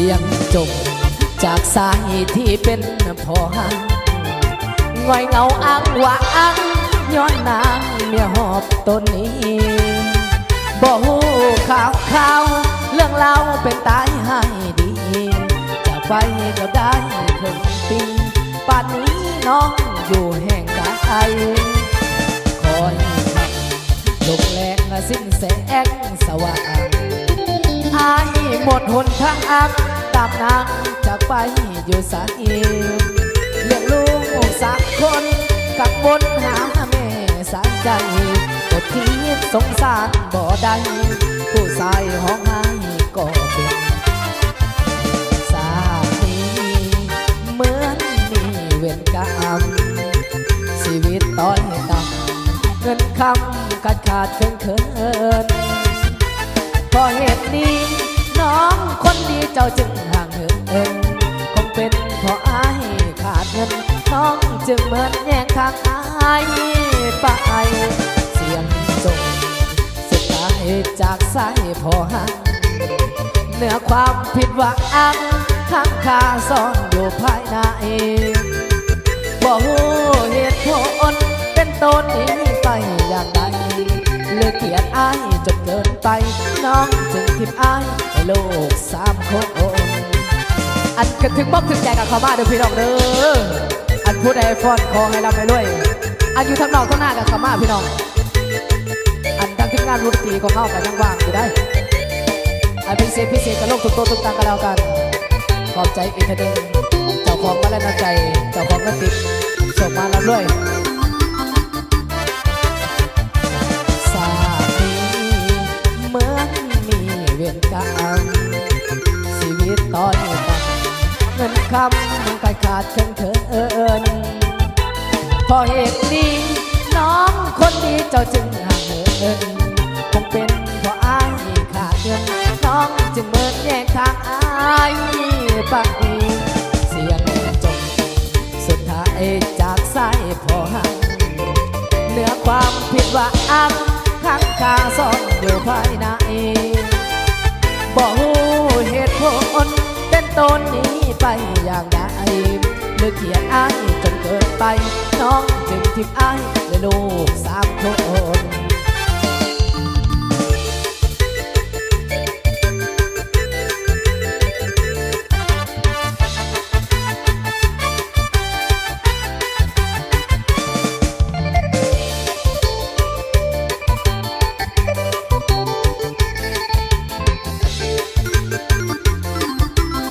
ຍັງຈົມຈາກສາຍທີ່ເປັນພໍ່ຮັກ ງ່ອຍເຫງົາອ້າງວ່າອ້າງ ຍ້ອນນາງເມຍຮອບຕົນນີ້ ບໍ່ຮູ້ຂ່າວຄາວ ເລື່ອງລາວເປັນຕາຍຮ້າຍດີ ຈາກໄປກໍໄດ້ເຄິ່ງປີ ປານນີ້ນ້ອງຢູ່ແຫ່ງໃດ ຂໍໃຫ້ຄ່ຳລົງແລງ ສິ້ນແສງສະຫວ່າງ ອ້າຍໝົດຫົນທາງ ຕາມນາງຈາກໄປຢູ່ໃສ ລ້ຽງລູກສາມຄົນ ກັງວົນຫາແມ່ສາຍໃຈ ອົດຄິດສົງສານບໍ່ໄດ້ ຜູ້ຊາຍຮ້ອງໄຫ້ກໍເປັນ ຊາດນີ້ເໝືອນມີເວນກຳ ຊີວິດຕ້ອຍຕ່ຳ ເງິນຄຳຂາດຂາດເຂີນເຂີນ ເພາະເຫດນີ້ນ້ອງຄົນດີເຈົ້າຈຶ່ງຫ່າງເຫີນ ຄົງເປັນເພາະອ້າຍຂາດເງິນ ນ້ອງຈຶ່ງເໝືອນແຍກທາງອ້າຍໄປ ສຽງຈົບ ສຸດທ້າຍຈາກສາຍພໍ່ຮັກ ເນື້ອຄວາມຜິດຫວັງຄ້າງຄາຊ້ອນຢູ່ພາຍໃນ ບໍ່ຮູ້ເຫດຜົນເປັນຕົ້ນໜີໄປຢ່າງໃດ ຫຼືກຽດອ້າຍຈົນເກີນໄປ ນ້ອງຈຶ່ງຖິ້ມອ້າຍໃຫ້ລູກສາມຄົນ ອັນກະຖືກອົກຖືກໃຈກະເຂົ້າມາເດີພີ່ນ້ອງເດີ ອັນຜູ້ໃດຟ້ອນຂໍໃຫ້ລ່ຳໃຫ້ລວຍ ອັນຢູ່ທາງນອກທາງໜ້າກະເຂົ້າມາພີ່ນ້ອງ ອັນທາງທີມງານວົງດົນຕີຂອງເຮົາກະຍັງວ່າງຢູ່ໃດ໋ ອັນພິເສດພິເສດກະລົງທຸກໂຕະທຸກຕັງກະແລ້ວກັນ ຂອບໃຈອີກເທື່ອໜຶ່ງ ເຈົ້າຂອງມາແລງນ້ຳໃຈ ເຈົ້າຂອງເງິນຕິບ ໂຊກມາລ່ຳລວຍ ຊາດນີ້ເໝືອນມີເວນກຳ ຊີວິດຕ້ອຍຕ່ຳ ເງິນຄຳມັນຂາດຂາດເຂີນເຂີນ ເພາະເຫດນີ້ນ້ອງຄົນດີເຈົ້າຈຶ່ງຫ່າງເຫີນ ຄົງເປັນເພາະອ້າຍຂາດເງິນ ນ້ອງຈຶ່ງເໝີນແຍກທາງອ້າຍໄປ ສຽງຈົບ ສຸດທ້າຍຈາກສາຍພໍ່ຮັກ ເນື້ອຄວາມຜິດຫວັງຄ້າງຄາຊ້ອນຢູ່ພາຍໃນ ບໍ່ຮູ້ເຫດຜົນເປັນຕົ້ນໜີໄປຢ່າງໃດ ຫຼືກຽດອ້າຍຈົນເກີນໄປ ນ້ອງຈຶ່ງຖິ້ມອ້າຍ ແລະລູກສາມຄົນ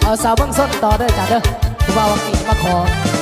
ເອົາສາວເມືອງຊົນຕໍ່ເດີຈ້າເດີ ຜູ້ບ່າວວ່າກີ້ມາຂໍ.